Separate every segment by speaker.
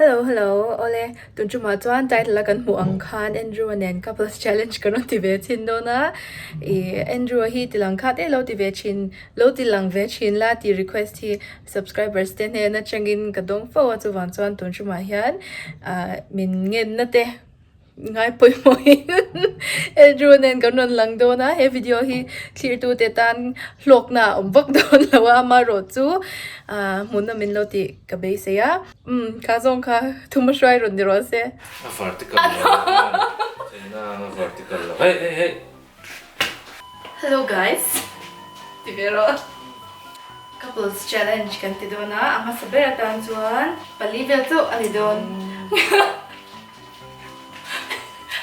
Speaker 1: Hello hello awle tun tumah chuan title a kan hmuh ang khan Andrew-a nen couples challenge ka rawn ti ve thin dawn a ih Andrew-a hi ti lang khat e lo ti ve thin lo ti lang ve thin la tih request hi subscribers te hnen atangin ka dawng fo a chuvang chuan tun tumah hian ah min ngenna te Ngai pawimawhin Andrew nen kan rawn lang dawn a, he video hi thlirtu te tan hlawkna a awm vak dawn lo a, amaherawh chu ah hmunna min lo tih ka beisei a, umm kha zawng kha thuma hruai rawn ni rawh se.
Speaker 2: A vertical lo a, chena ang a vertical lo, hey hey hey.
Speaker 1: Hello guys ti ve rawh. Couples challenge kan ti dawn a, a hmasa ber atan chuan pali vel chauh a ni dawn.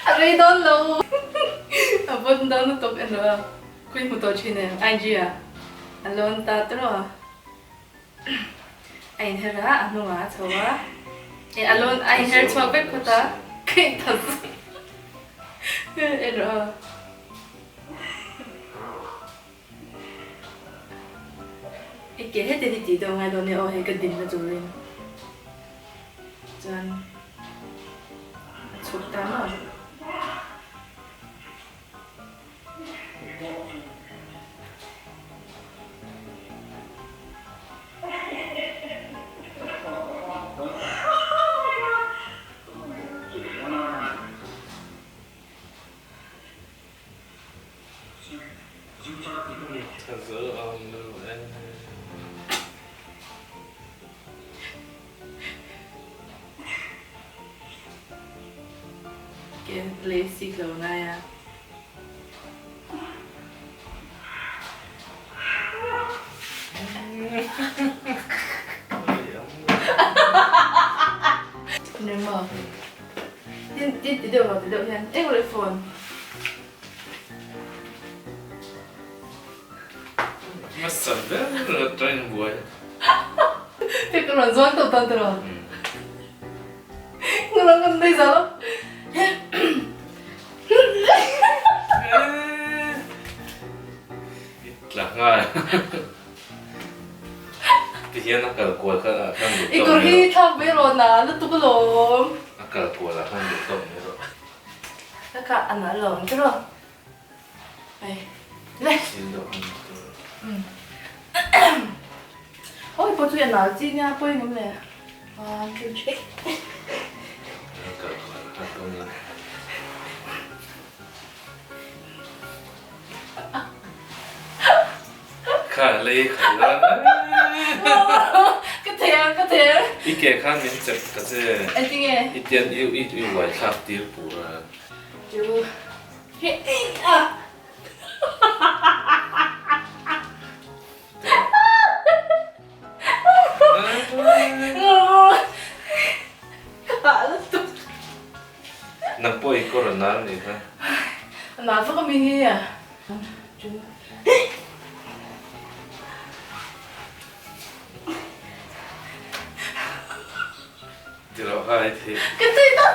Speaker 1: A rei dawn lo. A vawn dawn lutuk en rawh a. Khawi hmu tawh thin em? IG ah a lawn ta tawh a. A inher a, a hnungah a chho a. E a lawn a inher chhuak vek phawt a. Ka inthal en rawh a. I ke heti hi tih deuh a ngai dawn nia aw hei ka dinna turin chuan a chhuk ta maw. Ke lei sik lo ngai a. Nemo. Tin tin ti deuh lo ti deuh hian eng rawih phone.
Speaker 2: Hmasa ber atangin buai.
Speaker 1: Hei ka rawn zawn tawh tan tawh. Ka rawn kan nei zalo.
Speaker 2: I tla nghal. Ti hian a kal kual kha ah khan duh tawk mai rawh.
Speaker 1: I kawr hi thlak ve rawh na lutuk alawm.
Speaker 2: A kal kual ah khan duh tawk mai rawh.
Speaker 1: Ka kah a nalh lo ang che rawh. Ai le. Oi pawh chu a nalh chi nia pawi ngam le. One two three.
Speaker 2: Kha lei kha la.
Speaker 1: Ka thei ang ka thei ang.
Speaker 2: I ke khan min chep ta che.
Speaker 1: Engtinge?
Speaker 2: I tian i i i uai thlak tir pur a.
Speaker 1: Chu hi a. Ka hah lutuk.
Speaker 2: Nang pawh i kawr a nal nih kha.
Speaker 1: A nal vak ami hi a.
Speaker 2: Ti loh kha i theih.
Speaker 1: Ka thei ta.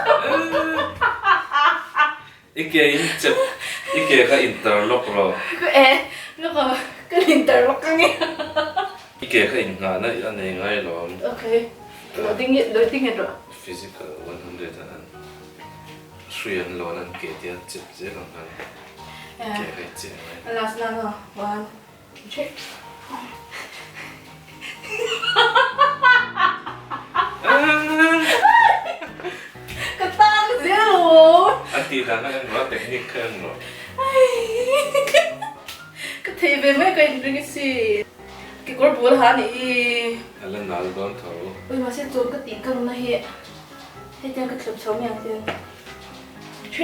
Speaker 2: I ke in chep, i ke kha interlock rawh.
Speaker 1: Ka e, look a, ka interlock ang e.
Speaker 2: I ke kha inngahna a nei ngai lawm.
Speaker 1: Okay, lo ding i, lo ding nghet rawh.
Speaker 2: Physical 100 an an hrui an lawn an ke tia chep zel ang khan ke kha i cheh ngai.
Speaker 1: A last na no, one, two, three. Ka tang zel lo.
Speaker 2: An tih dan kha en rawh, a technique kha en rawh.
Speaker 1: Ka thei ve mai ka inring a si. Kekawr bul ha nih hi.
Speaker 2: A la nal dawn tho.
Speaker 1: Ui mahse chawn ka tih kang na hi hetiang ka thlep chho mai ang chuan.
Speaker 2: I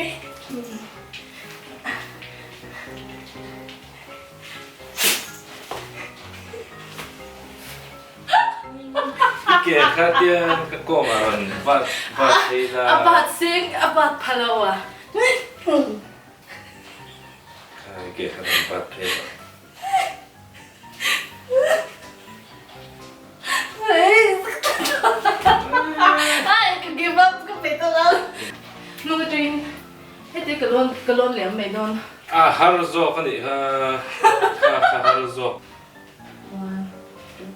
Speaker 2: ke kha tiang ka kawng ah rawn vat vat phei la.
Speaker 1: A bat sing a bat pha lo a.
Speaker 2: Kha i ke kha rawn bat phei la.
Speaker 1: Ai ka give up ka pe tawh lo. Hnung atangin heti ka lawn ka lawn leh ang mai dawn.
Speaker 2: A har zawk a nih kha kha kha har zawk.
Speaker 1: One two.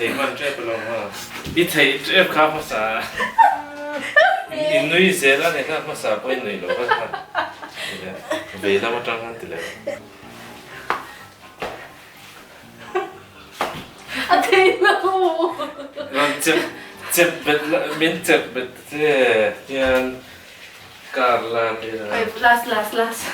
Speaker 2: thei hman tep alawm ha. I thei tep kha hmasa i nui zel a ni kha hmasa pawh i nui lo kha kha vei lam atang khan ti leh.
Speaker 1: A thei lo.
Speaker 2: Rawn chep chep bet la min chep bet che hian kar la tir a.
Speaker 1: Last last last.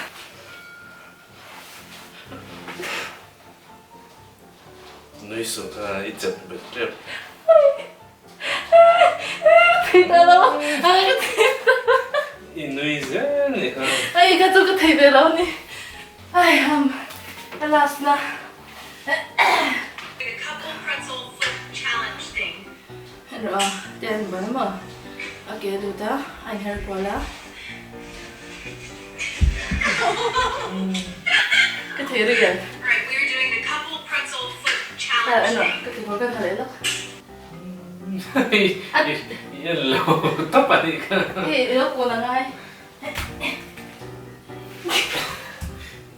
Speaker 2: Nui suh kha i chep bet tep.
Speaker 1: Thei ta lo.
Speaker 2: I nui zel ni kha.
Speaker 1: Ai ka chu ka thei ve lo ni. Ai ham a last na. Ro ten ban maw a ke lut a a inher kual a. Ka thei ri em? Ka ti kual kan ha leh lawk.
Speaker 2: I en lo tawp a nih kha.
Speaker 1: Hei i lo kun a ngai.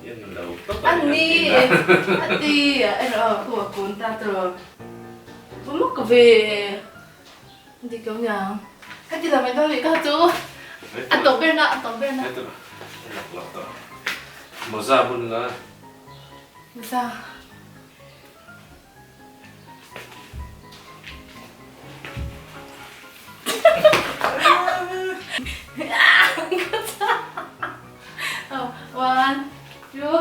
Speaker 2: I en lo tawp a nih
Speaker 1: kha. A ti a erawh khu a kun ta tawh. Va mak ve. Dik lo niang. Heti lam in dawn leh ka chu. A tawp ber na, a tawp ber na.
Speaker 2: Heti lak lak tawh. Mawza bun la.
Speaker 1: Mawza. One, two,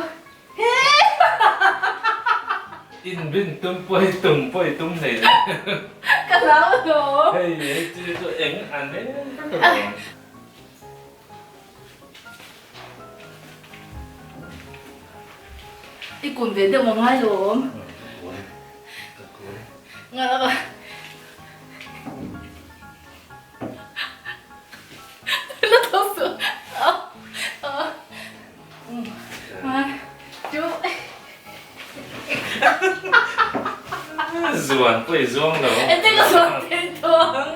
Speaker 2: Inrin tum pawh i tum pawh i tum hlei le.
Speaker 1: Ka hlau lo.
Speaker 2: Hei hei chu chu eng an em vek a lawm.
Speaker 1: I kun ve deuh ang ngai lo awm.
Speaker 2: Kun. Ka kun.
Speaker 1: Nga laka. La tho suh.
Speaker 2: Zuan pawh i zuang lo.
Speaker 1: Ente ka zuan thei tawh ang.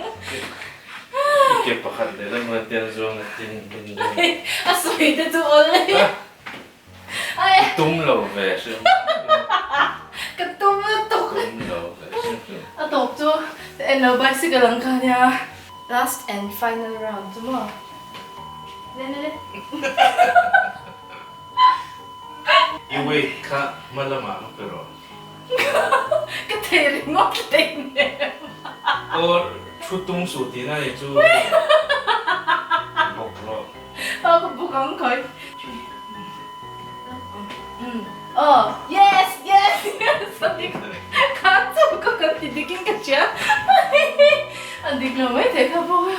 Speaker 2: I ke pakhat leh lam a tiang zuang a tin tin tin.
Speaker 1: A sawi te chu awl e.
Speaker 2: I tum lo ve hrim.
Speaker 1: Ka tum lutuk.
Speaker 2: Tum lo ve hrim hrim.
Speaker 1: A tawp chu en lo bicycle ang kha nia. Last and final round chu maw. Le le le.
Speaker 2: I weight kha hma lamah ka pe rawh.
Speaker 1: Ka thei ringawt hleinem.
Speaker 2: Aw thu tum suh tihna ni chu bawk rawh.
Speaker 1: Aw ka buk ang khawi. Aw yes yes yes a dik kha chu ka kan ti dik in ka hria. A dik lo mai thei kha bawk a.